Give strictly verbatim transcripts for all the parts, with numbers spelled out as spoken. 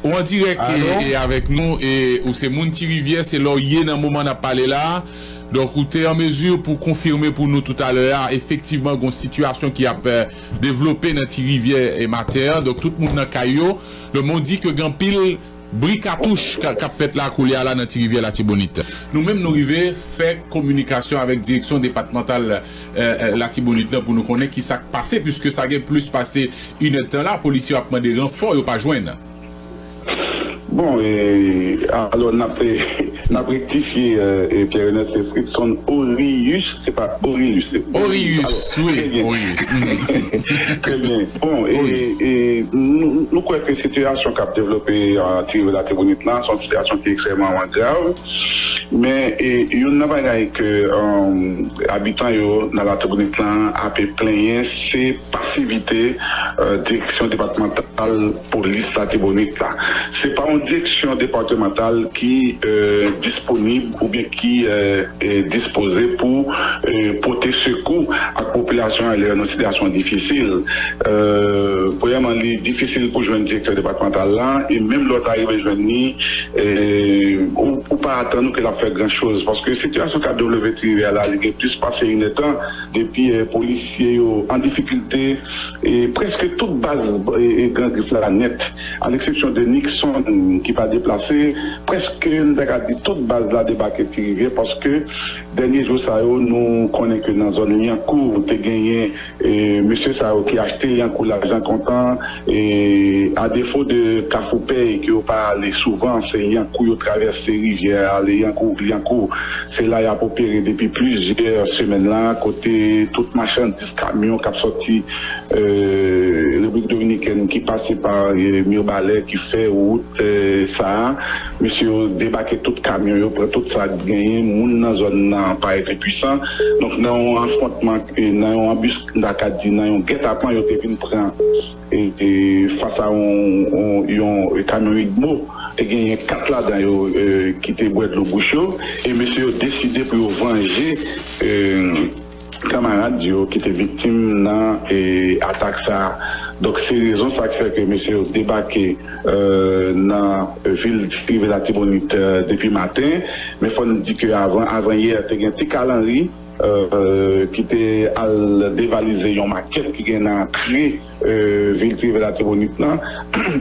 Ou an dirèk e, e avèk nou, e ou se moun Ti Rivyè, se la w ye nan moman n ap pale la a. Donk, ou te an mezi pou konfime pou nou toutalè a, efektivman, gen yon sitiyasyon ki ap eh, devlope nan Ti Rivyè e maten an. Donk, tout moun nan kay yo. Donk, men w di ke gen anpil bri katouch k ap fèt la koulye a la nan Ti Rivyè Latibonit. Nou menm, nou rive fè kominikasyon avèk direksyon depatmantal eh, eh, Latibonit la pou nou konnen ki sa k pase, piske sa gen plis pase inèdtan la, polis yo ap mande ranfò, yo pa jwenn. Bon, e, alò, n ap, n ap rektifye, e, Pierre Ernest, se Fritson Orius, se pa Orius, se Orius. Wi, Orius. Trè byen. Bon, e, e, nou, nou kwè ke sitiyasyon k ap devlope an Ti Rivyè Latibonit la, se yon sitiyasyon ki ekstrèmman grav. Men, e, youn nan bagay ke um, abitan yo nan Latibonit la ape plenyen, se pasivite uh, direksyon depatmantal polis Latibonit la. Se pa yon direksyon depatmantal ki eh, disponib oubyen ki eh, eh, dispoze pou eh, pote sekou ak popilasyon an lè yo nan sitiyasyon difisil. Eh, premyèman, li difisil pou jwenn direktè depatmantal la, e menm lè w ta rive jwenn li, eh, ou, ou pa atann ou ke l ap fè gran choz, paske sitiyasyon k ap devlope Ti Rivyè la, li gen plis pase inèdtan depi eh, polisye yo an difikilte e prèske tout baz e, e Gran Grif la nèt, à l'exception de Nixon ki pa deplase, prèske m ta ka di tout baz la debake Ti Rivyè, paske dènye jou sa yo, nou konnen ke nan zòn Lyankou, te genyen e, mesye sa yo ki achte Lyankou lajan kontan, e, a defo de Kafou Pèy ke yo pa ale souvan, se Lyankou yo travèse rivyè a, ale Lyankou, Lyankou. Se la y ap opere depi plizyè semèn la, kote tout machandiz kamyon k ap sòti eh, Repiblik Dominikèn ki pase pa eh, Mibalè, ki fè wout eh, sa a. Mesye yo debake tout kamyon yo, pran tout sa k genyen. Moun nan zòn nan parèt enpwisan. Donk, nan yon afwontman, eh, nan yon anbis, m ta ka di, nan yon gètapan, yo te vin pran e, e, fas a yon, yon, yon kamyon Igmo. Te genyen kat ladan yo eh, ki te bwè dlo bouch yo. E mesye yo deside pou yo vanje eh, kanmarad yo ki te viktim nan eh, atak sa a. Donk, se rezon sa ki fè ke mesye yo debake eh, nan vil Ti Rivyè Latibonit eh, depi maten. Men fò n di ke avan, avan yè, te gen Ti Kalanri eh, ki te al devalize yon makèt ki gen nan antre eh, vil Ti Rivyè Latibonit lan.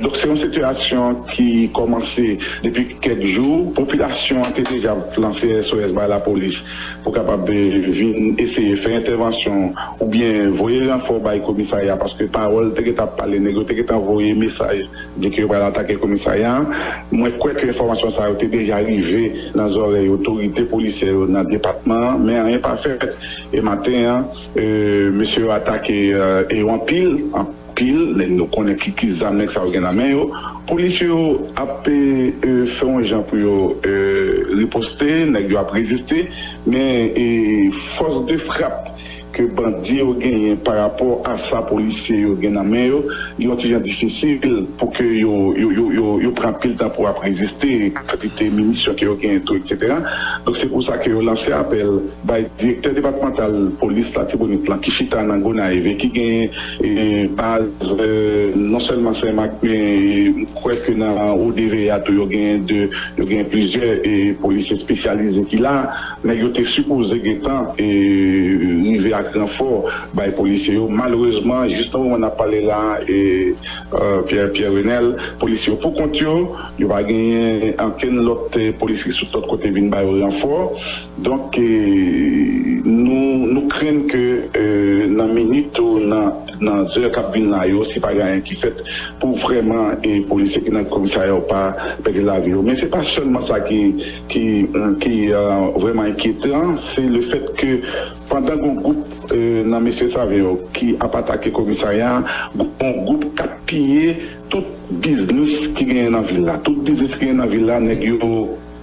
Donk, se yon sitiyasyon ki kòmanse depi kèk jou. Popilasyon an te deja lanse S O S bay lapolis pou kapab eh, vin eseye fè entèvansyon oubyen voye ranfò bay komisarya, paske pawòl te gentan ap pale, nèg yo te gentan voye mesaj di ke yo pral atake komisarya a. Mwen kwè ke enfòmasyon sa yo te deja rive nan zòrèy otorite polisyè yo nan depatman an, men anyen pa fèt. E maten an, eh, mesye yo atake eh, e yo anpil, anpil, nèg nou konnen ki, ki zam nèg sa yo gen nan men yo. Polis yo ap eh, eh, fè yon jan pou yo eh, riposte, nèg yo ap reziste, men eh, fòs de frap ke bandi yo genyen pa rapò a sa polisye yo gen nan men yo, li yon ti jan difisil pou ke yo, yo, yo, yo, yo pran anpil tan pou ap reziste, kantite minisyon ke yo genyen tou, etsetera. Donk, se pou sa ke yo lanse apèl bay direktè depatmantal polis Latibonit lan ki chita nan Gonayiv e ki genyen eh, baz eh, non sèlman Senmak, men m kwè ke nan O D V A tou yo genyen de, yo genyen plizyè eh, polisye espesyalize ki la. Nèg yo te sipoze gentan eh, rive ak ranfò bay polisye yo. Malerezman, jis nan moman n ap pale la, eh, eh, Pierre, Pierre Renel, polisye yo pou kont yo, yo pa genyen ankenn lòt eh, polis ki sot lòt kote vin ba yo ranfò. Donk, eh, nou, nou krenn ke eh, nan minit ou nan, nan zè k ap vin la yo, si pa gen anyen ki fèt pou vrèman eh, polisye ki nan komisarya yo pa pèdi lavi yo. Men se pa sèlman sa ki, ki, ki eh, vrèman enkyetan, se lefèt ke pandan gen yon gwoup eh, nan mesye sa yo ki ap atake komisarya a, gen yon gwoup k ap piye tout biznis ki genyen nan vil la. Tout biznis ki genyen nan vil la, nèg yo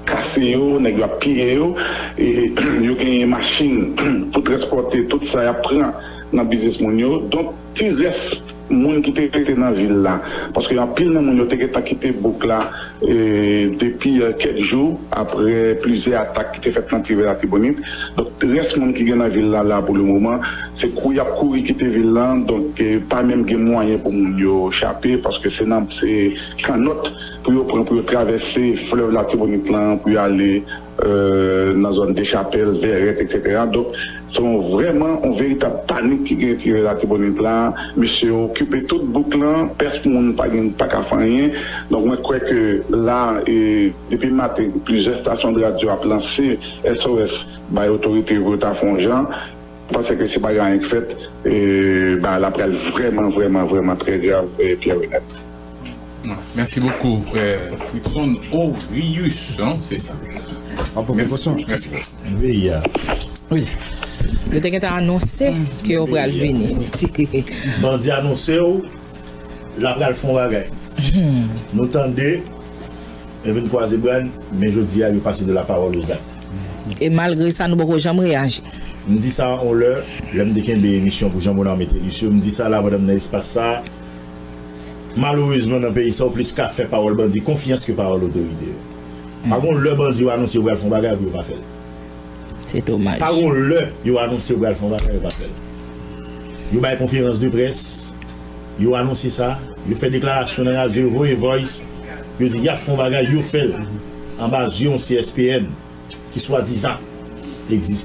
kase yo, nèg yo ap piye yo, e yo genyen machin pou transpòte tout sa y ap pran nan biznis moun yo. Donk, ti rès moun ki te rete nan vil la, paske anpil nan moun yo te gentan kite bouk la eh, depi eh, kèk jou, apre plizyè atak ki te fèt nan Ti Rivyè Latibonit. Donk, rès moun ki gen nan vil la, la, pou le moman, se kouri y ap kouri kite vil lan. Donk, eh, pa menm gen mwayen pou moun yo chape, paske se nan, se kannòt pou yo pran, pou yo travèse flèv Latibonit lan, pou yo ale, euh, nan zòn Dechapèl, Vèrèt, et cetera. Donk, se yon, vrèman yon veritab panik ki genyen tirè Latibonit la. Mesye yo okipe tout bouk lan, pès moun pa gen, pa ka fè anyen. Donk, mwen kwè ke la, e, depi maten, plizyè estasyon de radyo ap lanse S O S bay otorite yo pou yo ta fè yon jan. Mwen panse ke si pa gen anyen k fèt, e, bagay la pral vrèman, vrèman, vrèman trè grav, e, Pierre Renel. Mèsi bokou, eh, Fritson Orius, non? Se sa. Mwen poze kesyon. Mèsi bokou. Peyi a. Wi. Yo te gentan anonse ke yo pral vini. Bandi anonse w, l ap pral fè yon bagay. Nou tande, yo vin kwaze bra n, men jodi a, yo pase de la parole aux actes. E malgre sa, nou poko janm reyaji. M di sa yon lè, lè m te kenbe emisyon pou Jean Monard Métellus yo, m di sa la pandan m nan espas sa a. Malerezman, nan peyi sa, ou plis ka fè pawòl bandi konfyans ke pawòl otorite yo. Pa gon lè bandi yo anonse yo pral fè yon bagay pou yo pa fè l. Se domaj. Pa gon lè yo anonse yo pral fè yon bagay, yo pa fè l. Yo bay konferans de près, yo anonse sa, yo fè deklarasyon nan radyo, yo voye voice, yo di y ap fè yon bagay, yo fè l. Anba zye yon C S P N ki swadizan egziste.